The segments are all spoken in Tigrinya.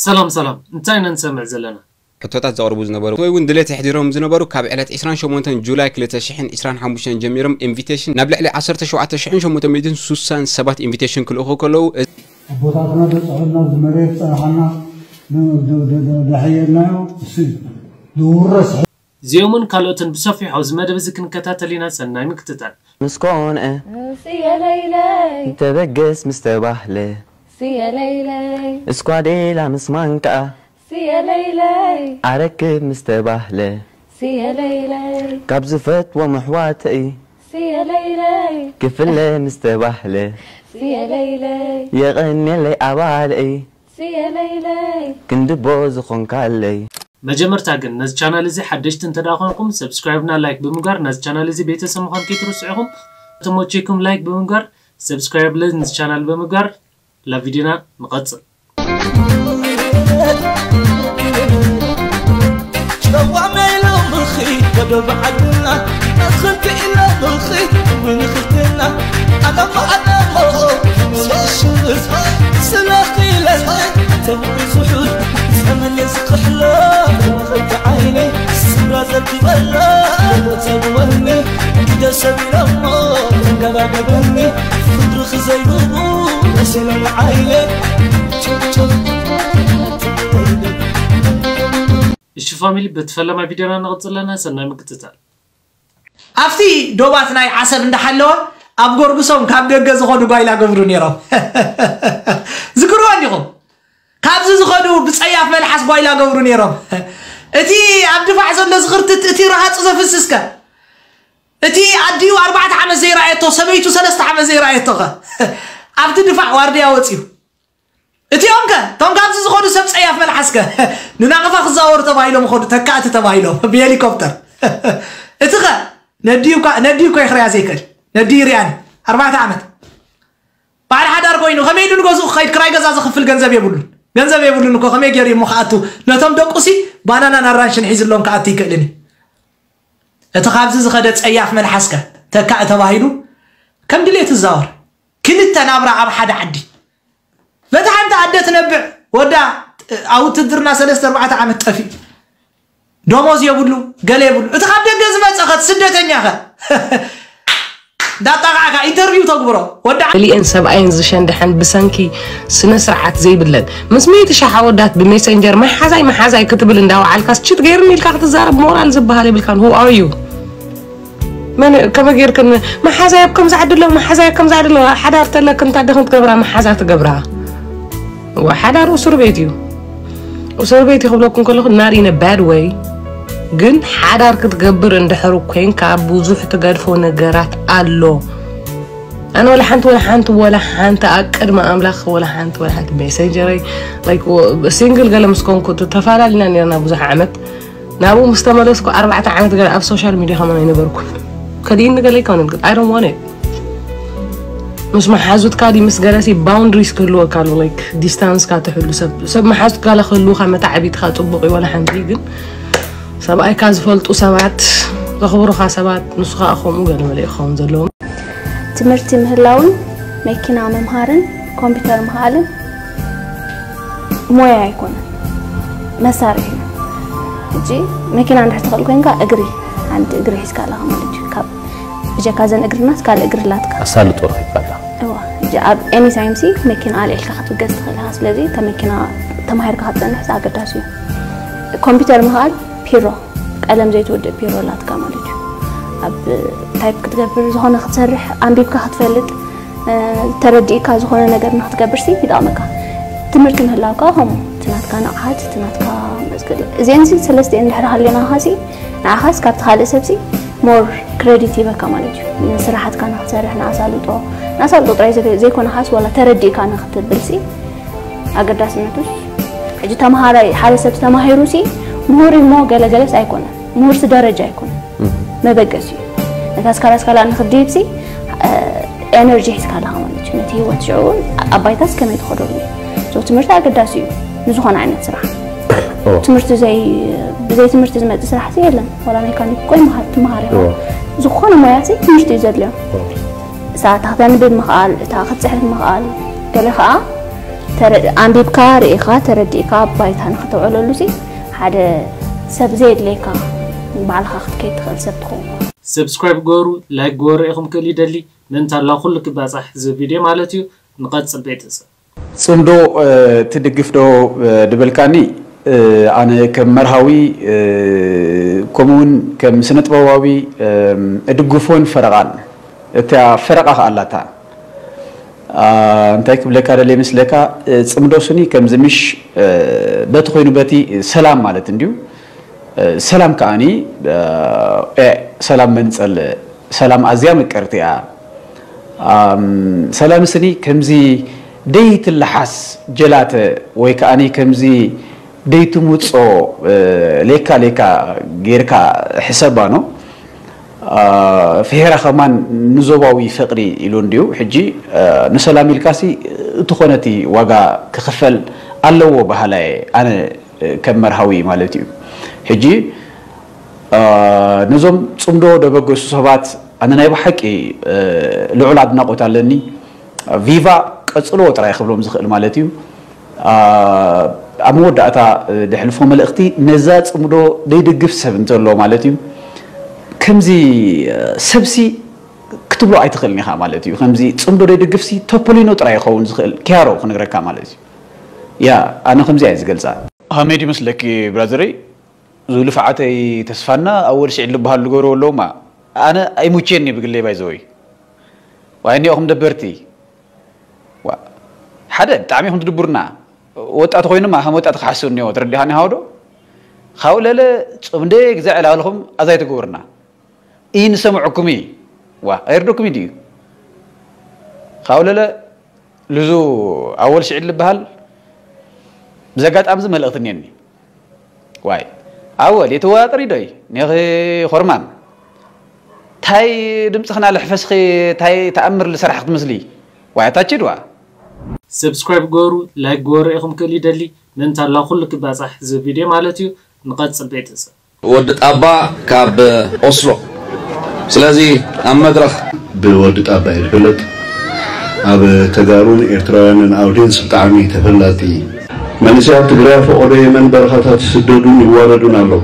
ሰላም ሰላም፣ እንታይ ኢና ንሰምዕ ዘለና? ሕቶታት ዘቕርቡ ዝነበሩ ወይ እውን ድሌት የሕዲሮም ዝነበሩ ካብ ዕለት ዕስራን ሸሞንተን ጁላይ ክልተ ሽሕን ዕስራን ሓሙሽተን ጀሚሮም ኢንቪቴሽን ናብ ልዕሊ ዓሰርተ ሸውዓተ ሽሕን ሸሞንተ ሚእትን ሱሳን ሰባት ኢንቪቴሽን ክልእኹ ከለዉ፣ እዚ ኣቦታትና ዘፅሑልና፣ ዝመሬት ፀናሓና፣ ደ- ደ- ደ- ደ- ደሕየልናዮ እሱ እዩ። ዝውረስ እዚኦምን ካልኦትን ብሰፊሑ ኣብዚ መደብ እዚ ክንከታተል ኢና። ሰናይ ምክትታል። ምስ ኮንአ ስየለይለይ ተበገስ ምስ ተባህለ ስየለይለይ እስኳዴላ ምስ ማንቃኣ ስየለይለይ ኣረክብ ምስ ተባህለ ስየለይለይ ካብ ዝፈትዎም ኣሕዋተይ ስየለይለይ ክፍለ ምስ ተባህለ ስየለይለይ የቐንየለይ ኣባለይ ስየለይለይ ክንድቦ ዝኾንካለይ። መጀመርታ ግን ነዚ ቻናል እዚ ሓደሽቲ እንተ ደኣ ኾንኩም ሰብስክራይብ ና ላይክ ብምግባር ነዚ ቻናል እዚ ቤተሰብ ምዃን ከይትርስዑ ኢኹም። ተመቸይኩም ላይክ ብምግባር ሰብስክራይብ ለ ነዚ ቻናል ብምግባር ላ ቪድዮና ንቐጽል። ጨዋመ ኢሎምኺ ወደ በዓልና ኣኽንቲ ኢሎምኺ ምንኽትና ኣዳሞ ኣዳሞ ሰሽብስ ስለኺ ኢለኒ ተብኡ ዝሑል ተመለስ ክሕሎ ወኸልቲ ዓይነይ ስራ ዘርግበላ ተብወኒ ግደ ሰብ ኢሎሞ ተንገባገበኒ ፍቅርኺ ዘይብሉ መሲለኒ ዓይነይ ቸብቸብ እሺ ፋሚሊ፣ በቲ ፈለማይ ቪድዮና ንቕጽል ኣለና። ሰናይ ምክትታል። ኣብቲ ዶባት ናይ ዓሰብ እንዳሓለወ ኣብ ጎርጉሶም ካብ ደገ ዝኾኑ ጓይላ ገብሩ ነይሮም። ዝክርዎ እንዲኹም? ካብዚ ዝኸዱ ብጸያፍ መልሓስ ጓይላ ገብሩ ነይሮም። እቲ ኣብ ድፋዕ ዘሎ ዝኽርትት እቲ ረሃጹ ዘፍስስከ እቲ ኣዲኡ ኣርባዕተ ዓመት ዘይረኣየቶ ሰበይቱ ሰለስተ ዓመት ዘይረኣየቶኸ ኣብቲ ድፋዕ ዋርድያ ወጺኡ። እቲኦም ከ እቶም ካብዚ ዝኸዱ ሰብ ጸያፍ መልሓስከ ንናቕፋ ክዛወሩ ተባሂሎም ኸዱ ተካእቲ ተባሂሎም ብሄሊኮፕተር። እቲ ኸ ነዲዩ እኳ ነዲዩ እኮ ይኽርያ ዘይክእል ነዲዩ ይርያኒ ኣርባዕተ ዓመት ባዕል ሓዳር ኮይኑ ከመይ ኢሉ ንገዝኡ ክኸይድ ክራይ ገዛ ዝኽፍል ገንዘብ የብሉን። ገንዘብ የብሉን እኮ ከመይ ገይሩ እሞ ክኣቱ ነቶም ደቁሲ ባናናን ኣራንሽን ሒዝሎም ክኣቱ ይክእልን እዩ። እቲ ካብዚ ዝኸደ ጸያፍ መልሓስከ ተካእ ተባሂሉ ከም ድሌት ይዛወር። ክልተ ናብራ ኣብ ሓደ ዓዲ በታ ሓንቲ ኣደ ትነብዕ ወዳ ኣብ ውትድርና ሰለስተ ኣርባዕተ ዓመት ጠፊኡ ደሞዝ የብሉ ገለ የብሉ። እቲ ካብ ደገ ዝመጸኸ እቲ ስደተኛኸ እንዳጣቃዕካ ኢንተርቪው ተግብሮ ወዳ ልኤን ሰብኣየን ዝሸንድሐን ብሰንኪ ስነ ስርዓት ዘይብለን ምስ ሚእቲ ሻሕ ኣወዳት ብሜሰንጀር መሓዛይ መሓዛይ ክትብል እንዳወዓልካስ ችት ገይርኒ ኢልካ ክትዛረብ ሞራል ዝበሃል የብልካን። Who are you? መን ከመ ጌርክን መሓዛይ ኣብ ከምዚ ዓዲ ኣሎ መሓዛይ ኣብ ከምዚ ዓዲ ኣሎ ሓዳር ተለክን ታደኽን ትገብራ መሓዛ ትገብራ። ዋ ሓዳር እስር ቤት እዩ። እስር ቤት ይኽብለኩም ከለኹ not in a bad way ግን ሓዳር ክትገብር እንድሕር ኮይንካ ብዙሕ ትገድፎ ነገራት ኣሎ። ኣነ ወላ ሓንቲ ወላ ሓንቲ ወላ ሓንቲ ኣብ ቅድሚ ኣምላኽ ወላ ሓንቲ ወላ ሓንቲ ሜሴንጀረይ like ሲንግል ገለ ምስ ኮንኩ ተፈላለና ነርና ብዙሕ ዓመት ናብኡ ምስ ተመለስኩ ኣርባዕተ ዓመት ገለ ኣብ ሶሻል ሚድያ ከማን ኣይነበርኩን። ከዲእኒ ገለ ኣይኮነን ግን I don't want it። ምስ መሓዙትካ ድዩ ምስ ገለሲ boundaries ክህልወካ ኣሎ like distance ካ ትሕሉ ሰብ ሰብ መሓዙትካ ለ ክህልውካ መታዓቢትካ ፅቡቅ እዩ ወላ ሓንቲ ግን ሰብኣይካ ዝፈልጡ ሰባት ዘኽብሩኻ ሰባት ንሱ ከዓ ከምኡ ገለ መለ ክኸውን ዘለዎም። ትምህርቲ ምህላውን መኪና ምምሃርን ኮምፒውተር ምኽኣልን ሞያ ኣይኮነን መሳርሒ እዩ። ሕጂ መኪና እንድሕር ትኽእል ኮይንካ እግሪ ሓንቲ እግሪ ሒዝካ ኣለኻ ማለት እዩ። ካብ ብጀካ ዘን እግርናስ ካልእ እግሪ ላትካ ኣሳልጦ ረኺብካ ኣላ እዋ ሕጂ ኣብ any time ሲ መኪና ኣልዒልካ ክትብገስ ትኽእል ኢኻ። ስለዚ እታ መኪና ተማሂርካ ክትጸንሕ እዚ ኣገዳሲ እዩ። ኮምፒውተር ምኽኣል ፒሮ ቀለም ዘይትወድእ ፒሮ ኣላትካ ማለት እዩ። ኣብ ታይፕ ክትገብር ዝኾነ ክትሰርሕ ኣንቢብካ ክትፈልጥ ተረዲእካ ዝኾነ ነገር ንክትገብር ሲ ይጠቕመካ። ትምህርቲ ምህላው ከዓ ከምኡ እቲ ናትካ ንቕሓት እቲ ናትካ መዝገብ እዚአን ሲ ሰለስቲአን እንድሕር ሃልዮናኻ ሲ ንዓኻስ ካብቲ ካልእ ሰብ ሲ ሞር ክሬዲት ይበካ ማለት እዩ። ንስራሓትካ ንክትሰርሕ ንኣሳልጦ ንኣሳልጦ ጥራይ ዘይኮነኻስ ዋላ ተረዲእካ ንክትብል ሲ ኣገዳስነቱስ ሕጂ ተምሃራይ ሓደ ሰብ ተማሂሩ ሲ ምሁር እሞ ገለገለስ ኣይኮነን። ምሁርሲ ደረጃ ኣይኮነን መበገሲ እዩ። ነታ ስካላ ስካላ ንክትድይብ ሲ ኤነርጂ ሒዝካ ኣለካ ማለት እዩ። ነቲ ህይወት ሽዑ ኣባይታስ ከመይ ትኸደሉ እዩ። ትምህርቲ ኣገዳሲ እዩ ንዝኾነ ዓይነት ስራሕ። ትምህርቲ ዘይ ብዘይ ትምህርቲ ዝመፅእ ስራሕ ሲ የለን። ዋላ ሜካኒክ ኮይ ትምሃር ኢኻ ዝኾነ ሞያ ሲ ትምህርቲ እዩ ዘድልዮ። እታ እታ ክተንብብ ምኽኣል እታ ክትፅሕፍ ምኽኣል ገለ ከዓ ተረ- ኣንቢብካ ርኢኻ ተረዲእካ ኣብ ባይታ ንክተውዕለሉ ሲ ሓደ ሰብ ዘየድለየካ፣ ባዕልኻ ክትከይድ ትኽእል ሰብ ትኸውን። ሰብስክራይብ ገበሩ፣ ላይክ ገበሩ ኢኹም ክእል ይደሊ። ምእንታላ ኩሉ ክባፃሕ እዚ ቪድዮ ማለት እዩ። ንቐፅል ቤተሰብ። ፅምዶ ትድግፍ ዶ ድበልካኒ፣ ኣነ ከም መርሃዊ ከምኡውን ከም ስነጥበባዊ እድግፎን ፈረቓን። እታ ፈረቓ ከኣላታ እንታይ ክብለካ ደለ ይመስለካ? ፅምዶ ስኒ ከምዚ ምሽ በቲ ኮይኑ በቲ ሰላም ማለት እንድዩ። ሰላም ከኣኒ ሰላም መንፀል፣ ሰላም ኣዝያ ምቅርቲ እያ። ሰላም ስኒ ከምዚ ደይትለሓስ ጀላተ ወይ ከኣኒ ከምዚ ደይትምፆ ሌካ ሌካ ጌርካ ሕሰባ ነው። ፍሄራ ከማን ንዞባዊ ፍቅሪ ኢሉ እንድዩ። ሕጂ ንሰላም ኢልካሲ እትኾነቲ ዋጋ ክኽፈል ኣለዎ በሃላየ ኣነ ከም መርሃዊ ማለት እዩ። ሕጂ ነዞም ፅምዶ ደበገሱ ሰባት ኣነ ናይ ብሓቂ ልዑል ኣድናቆት ኣለኒ። ቪቫ ቀፅልዎ ጥራይ ክብሎም ዝኽእል ማለት እዩ። ኣብ መወዳእታ ደሕልፎ መልእኽቲ ነዛ ፅምዶ ደይድግፍ ሰብ እንተሎ ማለት እዩ ከምዚ ሰብሲ ክትብሎ ኣይትኽእልን ኢኻ ማለት እዩ። ከምዚ ፅምዶ ደይድግፍሲ ቶፖሊኖ ጥራይ ይኸውን ዝኽእል ኪያሮ ክነግረካ ማለት እዩ። ያ ኣነ ከምዚ እየ ዝገልፃ። ሃሜድ ይመስለኪ ብራዘረይ፣ እዚ ልፍዓተይ ተስፋና ኣወል ስዒድ ልበሃል ልገብሮ ኣለውማ ኣነ ኣይሙቼኒ ብግለይ ባይዘወይ ዋይኒ ኹም ደበርቲ ሓደ ብጣዕሚ ኹም ትድቡርና ወጣት ኮይኑማ ከም ወጣት ክሓስብ እኒዎ ትረዲኻኒ ሃውዶ ካብኡ ለለ ፅምደ ግዛዕ ላልኹም ኣዛይ ትገብርና ኢንሰምዕኩም እዩ ዋ ኣይርደኩም እዩ ድዩ ካብኡ ለለ ልዙ ኣወል ስዒድ ልበሃል ብዘጋጣሚ እዚ መልእኽቲ እኒኒ ዋይ ኣወል የተወጣጠሪ ዶይ ኔኺ ኾርማን ታይ ድምፅኽና ልሕፈስኺ ታይ ተኣምር ልሰራሕ ክትመስሊ ዋይ ኣታችድዋ ሰብስክራይብ ገበሩ ላይክ ገበሩ ኢኹም ክእል ይደሊ ምእንታላ ኩሉ ክባፃሕ እዚ ቪድዮ ማለት እዩ ንቐፅል ቤተሰብ ወዲ ጣባ ካብ ኦስሎ ስለዚ ኣብ መድረኽ ብወዲ ጣባ እየ ዝፍለጥ ኣብ ተጋሩን ኤርትራውያንን ኣውዲንስ ብጣዕሚ ተፈላጢ መንእሰያት ትግራይ ፈቐዶ የመን በረኻታት ይስደዱን ይዋረዱን ኣለዉ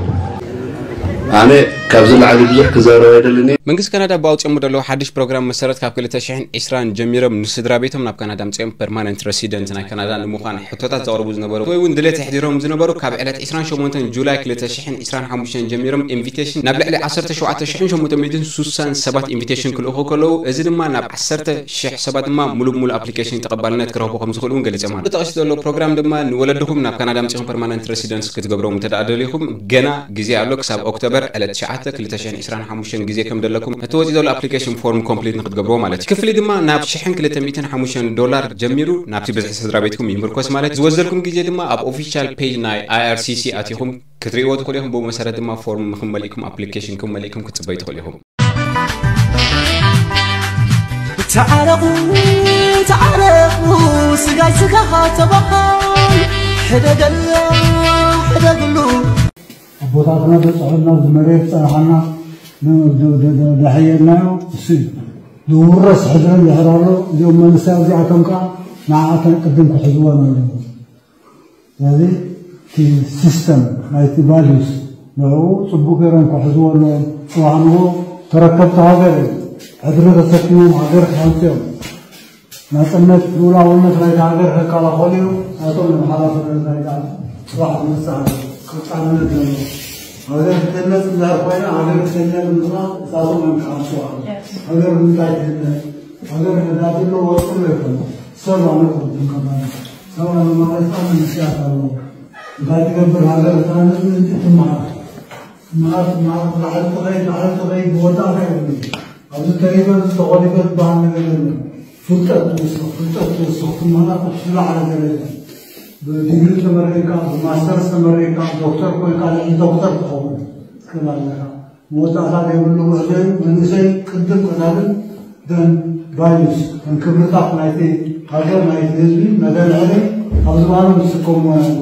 ኣነ ካብዚ ላዕሊ ብዙሕ ክዛረብ ኣይደልን እየ። መንግስቲ ካናዳ ብኣውፅኦሞ ደለዉ ሓድሽ ፕሮግራም መሰረት ካብ ክልተ ሽሕን ዕስራን ጀሚሮም ንስድራ ቤቶም ናብ ካናዳ ኣምፅኦም ፐርማነንት ረሲደንት ናይ ካናዳ ንምዃን ሕቶታት ዘቕርቡ ዝነበሩ ወይ እውን ድሌት ኣሕዲሮም ዝነበሩ ካብ ዕለት ዕስራን ሸሞንተን ጁላይ ክልተ ሽሕን ዕስራን ሓሙሽተን ጀሚሮም ኢንቪቴሽን ናብ ልዕሊ ዓሰርተ ሸውዓተ ሽሕን ሸሞንተ ሚእትን ሱሳን ሰባት ኢንቪቴሽን ክልእኹ ከለዉ እዚ ድማ ናብ ዓሰርተ ሽሕ ሰባት ድማ ሙሉእ ብሙሉእ ኣፕሊኬሽን ተቐባልነት ክረኽቡ ከም ዝኽእሉ እውን ገሊጾም ኣለዉ። ተጠቒሱ ዘሎ ፕሮግራም ድማ ንወለድኹም ናብ ካናዳ ኣምጺኹም ፐርማነንት ረሲደንስ ክትገብሮም እንተ ደኣ ደሊኹም ገና ግዜ ኣሎ ክሳብ ኦክቶበር ዕለት ትሽዓተ ክልተ ሽሕን ዕስራን ሓሙሽተን ግዜ ከም ደለኩም እቲ ወጺኡ ዘሎ ኣፕሊኬሽን ፎርም ኮምፕሊት ንክትገብርዎ ማለት እዩ። ክፍሊ ድማ ናብ ሽሕን ክልተ ሚእትን ሓሙሽተን ዶላር ጀሚሩ ናብቲ ብዝሒ ስድራ ቤትኩም ይምርኮስ ማለት እዩ። ዝወዘልኩም ግዜ ድማ ኣብ ኦፊሻል ፔጅ ናይ ኣይ ኣር ሲ ሲ ኣቲኹም ክትርእይዎ ትኽእሉ ኢኹም። ብኡ መሰረት ድማ ፎርም ንክመሊእኩም ኣፕሊኬሽንኩም መሊእኩም ክትጽበዩ ትኽእሉ ኢኹም። تعالوا تعالوا سقاي سقاها تبقى حدا قال حدا قال ኣቦታትና ዘፅሑልና ዝመሬት ፀናሓና ደሕየናዮ እሱ እዩ ዝውረስ ሕድሪ እንድሕር ኣሎ እዚኦም መንእሰያ እዚኣቶም ከዓ ንዓኣተን ቅድም ክሕዝወን ኣለዎ ስለዚ እቲ ሲስተም ናይቲ ቫሊዩስ ንዕኡ ፅቡቅ ገይሮም ክሕዝዎ ኣለዎም ፅባሕ ንግሆ ተረከብቲ ሃገር እዮም ሕድሪ ተሰኪሞም ሃገር ክሃንፁ እዮም ናፅነት ልኡላውነት ናይቲ ሃገር ከከላኸሉ እዩ ናቶም እዮም ሓላፍነት ናይታ ፅባሕ ዝመፅእ ሃገር ቀፃልነት ዘለዎ ሃገር ክትህነፅ እንድሕር ኮይና ሃገር ክትህነፅ ምፅናት እሳቶም እዮም ክሃንፁ ሃገር ብምንታይ ትህነፅ ሃገር ነዳዲ ኣሎ ወርቂ ኣሎ ይኮነ ሰብ ኣለኩም ትንከባለ ሰብ ኣለማለትካ መንእሰያት ኣለዎ እንታይ ትገብር ሃገር እሳነት ምንጭ ትመሃር ትመሃር ትመሃር ላዕሊ ትኸይድ ላዕሊ ትኸይድ መወዳእታ የብሉ ኣብዚ ተሪፈ እዚ ተኾሊፈ ዝበሃል ነገር የለን ፍልጠት ትውስኽ ፍልጠት ትውስኽ ትመሃር ኣብ ዝለዓለ ደረጃ ብዲግሪ ተመሪቕካ ብማስተርስ ተመሪቕካ ዶክተር ኮይንካ ልዕሊ ዶክተር ትኸውን ትኽእል ኣለካ መወዳእታ ዘይብሉ ጉዕዞ እዩ። መንእሰይ ቅድም ቀዳምን ደን ቫሉስ ከም ክብርታት ናይቲ ሃገር ናይቲ ህዝቢ መደልዕሊ ኣብ ዝባኖም ዝስከምዎ ናይዎ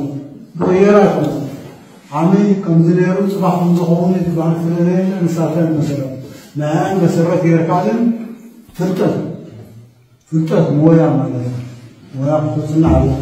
ዝቕየር ኣይኮነን። ዓሚ ከምዚ ነይሩ ፅባሕ ከምዚ ኸውን እዩ ዝበሃል ስለዘየለ ንሳተን መሰረት ንዕኣን መሰረት ጌርካ ግን ፍልጠት ፍልጠት ሞያ ማለት እዩ። ሞያ ክትፅናዕ ኣለካ።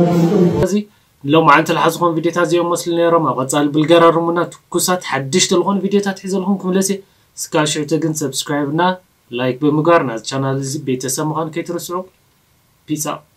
እዚ ሎማዓንቲ ዝሓዝኹም ቪድዮታት እዚኦም መስሉ ነይሮም። ኣብ ቀጻሊ ብልገራርሙና ትኩሳት ሓድሽቲ ዝኾኑ ቪድዮታት ሒዘልኩም ክምለስ እየ። እስካብ ሽዑ ግን ሰብስክራይብ እና ላይክ ብምግባር ናዚ ቻናል እዚ ቤተሰብ ምዃን ከይትርስዑ። ፒስ ኣውት።